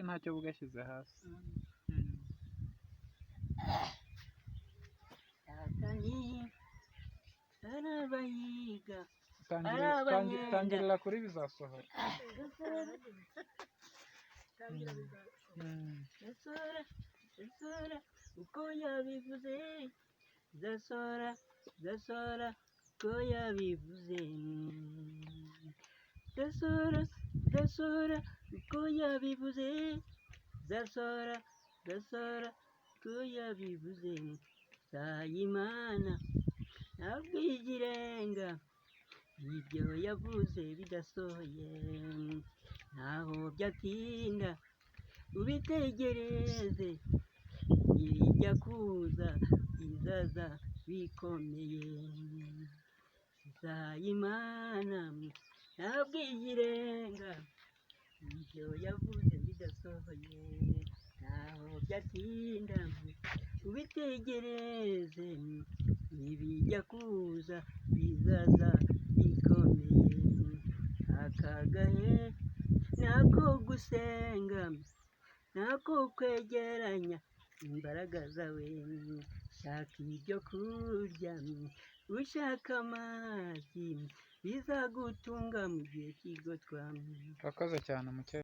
Ntacyo bugashyize hasi. Arabayiga. Arabanyenda. Tangirira kuri bizasohora. Zasora, zasora, uko yabivuze. Zasora, zasora, uko yabivuze. Zasora, zasora, uko yabivuze. Zasora, zasora, uko yabivuze. Sayimana ntabwo ikirenga, ibyo yavuze bidasohoye. Ntaho byatinda ubitegereze, ibijya kuza bizaza bikomeye. Sayimana ntabwo ikirenga, ibyo yavuze bidasohoye. Ntaho byatinda ubitegereze, ibijya kuza bizaza bikomeye. Aka gahe nako gusenga, nako kwegeranya imbaraga zawe. Shaka ibyo kurya, ushaka amazi, bizagutunga mu gihe cy'igotwa. Urakoze cyane mukecuru.